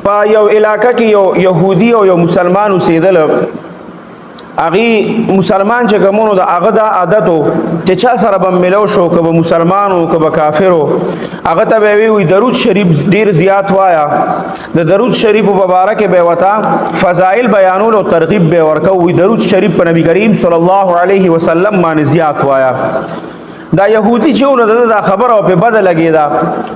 په یو علاقه کې یو يهودي او یو مسلمان اوسېدل. اغي مسلمان چې کومونو د هغه د عادتو چې چا سره به ملو شو، که به مسلمانو که به کافرو، هغه ته به وی درود شریف ډیر زیات وایا. د درود شریف مبارک به وتا فضائل بیانول او ترغیب به ورکو، وی درود شریف په نبی کریم صلی الله علیه وسلم باندې زیات وایا. دا يهودي چې ونه دا خبره او په بده لګی دا،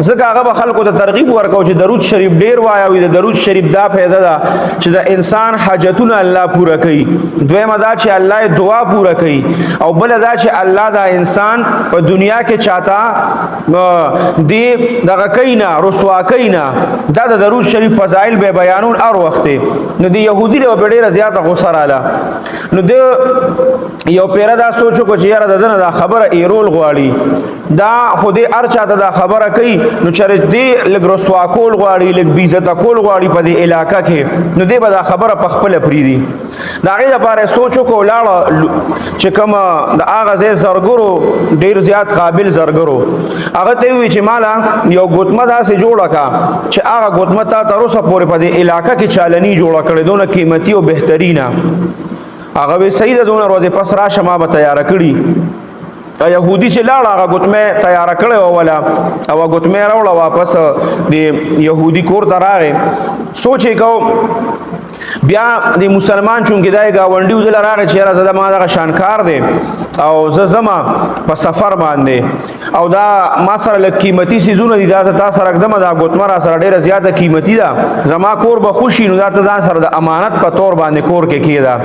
ځکه هغه به خلکو ته ترغیب ورکاو چې درود شریف ډیر وایا. وي د درود شریف دا فایده ده چې د انسان حاجتونه الله پوره کوي، دویمه دا چې الله دعا پوره کوي، او بل دا چې الله دا انسان په دنیا کې چاته دی دغه کینا رسوا کینا. دا د درود شریف فضایل به بیانون هر وخت. نو دی يهودي له ډیره زیاته غوسه رااله، نو د یو پیره دا سوچو کو چې یاره دنه دا خبره ایرول غواړي، دا خو دې ارچا ته دا خبره کوي، نو چرې دې لګ رسوا کول غواړي، لګ بیزت کول غواړي په دې علاقہ کې، نو دې به دا خبره په خپل پریدي. دا غي لپاره سوچو کو، لاړ چې کوم د هغه ځای زرګرو، ډیر زیات قابل زرګرو، هغه ته وی چې مالا یو ګوتمه داسې جوړه کا چې هغه ګوتمه تا تر اوسه پورې په دې علاقہ کې چالنی جوړه کړې، دونه قیمتي او بهترینه. هغه وی صحیح ده، دونه ورځې پس راشه، ما به تیار کړي. يهودي چې لاړ، هغه ګوتمه تیار کړې ولا او ګوتمه راوړه، واپس د يهودي کور ته راغی. سوچې کو، بیا د مسلمان چونګې دای گاونډي ودل راغی چې راځه، ما دغه شانکار دی او زه زما په سفر باندې او دا ما سره لږ قیمتي سیزونه دي، دا تا سره قدمه، دا ګوتمه را سره ډیره زیاته قیمتي ده، زما کور به خوشي، نو دا ته ځان سره د امانت په تور باندې کور کې کیده.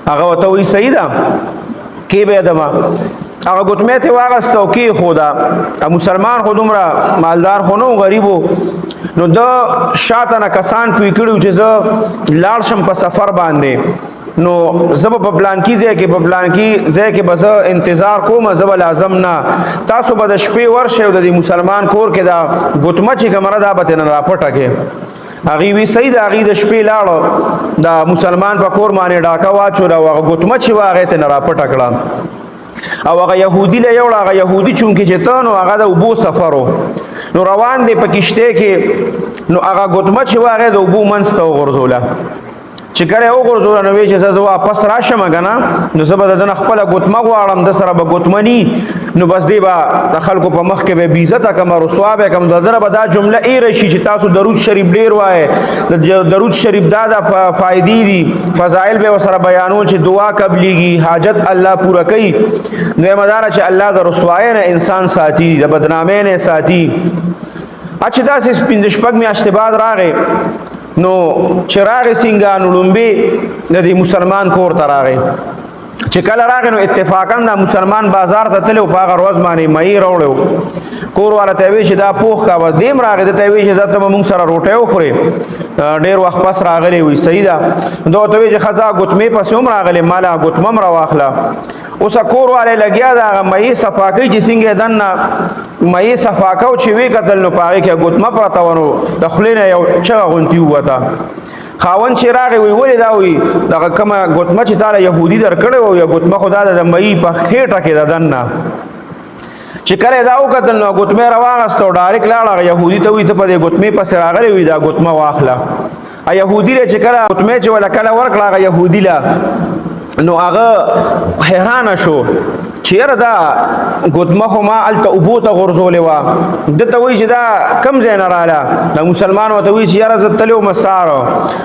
هغه ته وی صحیح ده، کې به دما. هغه ګوتمه ته واغست او کې خدا مسلمان خو دومره مالدار خو نو غریبو، نو د شاته نه کسان پوی کړو چې زه لاړ شم په سفر باندې، نو زب په پلان کې ځای کې، په پلان کې ځای کې بس انتظار کوم، زب لازم نه تاسو به د شپې ورشه او د مسلمان کور کې دا ګوتمه چې کمره دا به نه راپټه کې. هغه وی سید. هغه د شپې لاړو، دا مسلمان په کور باندې ډاکا واچو، دا هغه ګوتمه چې واغې ته نه راپټه کړه او هغه يهودي له یو. هغه يهودي چونکی چې ته نو هغه د اوبو سفرو، نو روان دی په کشته کې، نو هغه ګوتمه چې واغې د اوبو منځ ته وغورځوله. چې کله وغورځول، نو وی چې زه واپس راشم کنه، نو زه به د خپل ګوتمه غواړم، د سره به ګوتمنی، نو بس دی با د خلکو په مخ کې به بیزت کم، رسوا به کم، د دره به دا جمله ای رشي چې تاسو درود شریف ډیر وای، د درود شریف دا د فائدې دي، فضائل به وسره بیانول چې دعا قبليږي، حاجت الله پوره کوي، نو مدار چې الله د رسوای نه انسان ساتي، د بدنامۍ نه ساتي. اچھا، دا سه پنځه شپږ میاشتې بعد راغې، نو چراغ څنګه، نو لومبي د دې مسلمان کور ته راغی. چې کله راغی، نو اتفاقا دا مسلمان بازار ته تلو، په هغه ورځ باندې مې راوړو، کور والا ته وی چې دا پوخ کا. بس دیم راغی، ته وی چې زته مونږ سره روټه وخوري، ډیر وخت پس راغلی. وی صحیح ده. دوه ته وی چې خزا ګوتمه پس هم راغلی، مالا ګوتمم را واخله. اوس کور والے لګیا دا مې صفا کوي، چې څنګه دنه مې صفا کو چې وی قتل، نو پاره کې ګوتمه پرته ونو، د خلینه یو چغه غونتی وته. خاون چې راغی، وی ولې دا؟ وی دغه کومه ګوتمه چې تعالی يهودي درکړې و، یا ګوتمه خدا د مې په خېټه کې ده دنه. چې کله دا وکتل، نو ګوتمه راواغست او ډایرک لاړ يهودي ته، وی ته په دې ګوتمه پس راغلی، وی دا ګوتمه واخله. ا يهودي له چې کله ګوتمه چې ولا کله ورکړه هغه يهودي له، نو هغه حیران شو چې یاره دا ګوتمه خو ما هلته اوبو ته غورځولې وه. ده ته وایي چې دا کم ځای نه راله؟ دا مسلمان ورته وایي چې یاره زه تللی وم سهار،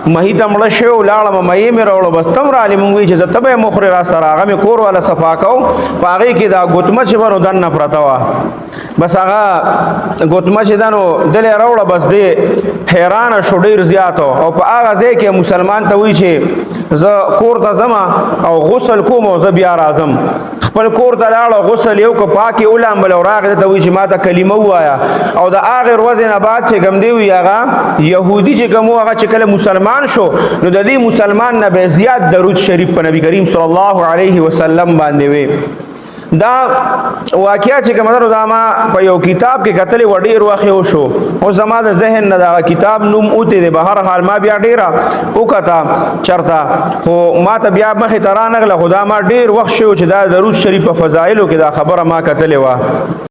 مهي ته مړه شوی و، لاړم، مهي مې راوړو، بس ته هم رالې. مونږ وایي چې زه تبه یې مخورې را سره، هغه مې کور والا صفا کوم، په هغې کې دا ګوتمه چې وه نو دننه پرته وه، بس هغه ګوتمه چې ده نو دلې راوړه. بس دی حیران شو ډېر زیات، او په هغه ځای کې مسلمان ته وایي چې زه کور ته ځم او غسل کوم او زه بیا راځم. خپل کور ته لاړ، غسل یو کو، پاکي ولامبل او راغی، ته وایي چې ما ته کلمه وایا. او د هغه ورځې نه بعد چې کوم دی وی هغه يهودي چې کوم هغه چې کله مسلمان شو، نو د دې مسلمان نه به زیات درود شریف په نبی کریم صلی الله علیه وسلم باندې وی. دا واقعیا چې کوم دا ما په یو کتاب کې کتلې و، ډیر وخت وشو او زما د ذهن نه دا کتاب نوم اوته دی. به هر حال ما بیا ډیره وکتا چرتا، خو ما ته بیا مخې ته رانغله، خو دا ما ډیر وخت شو چې دا درود شریف په فضایلو کې دا خبره ما کتلې وه.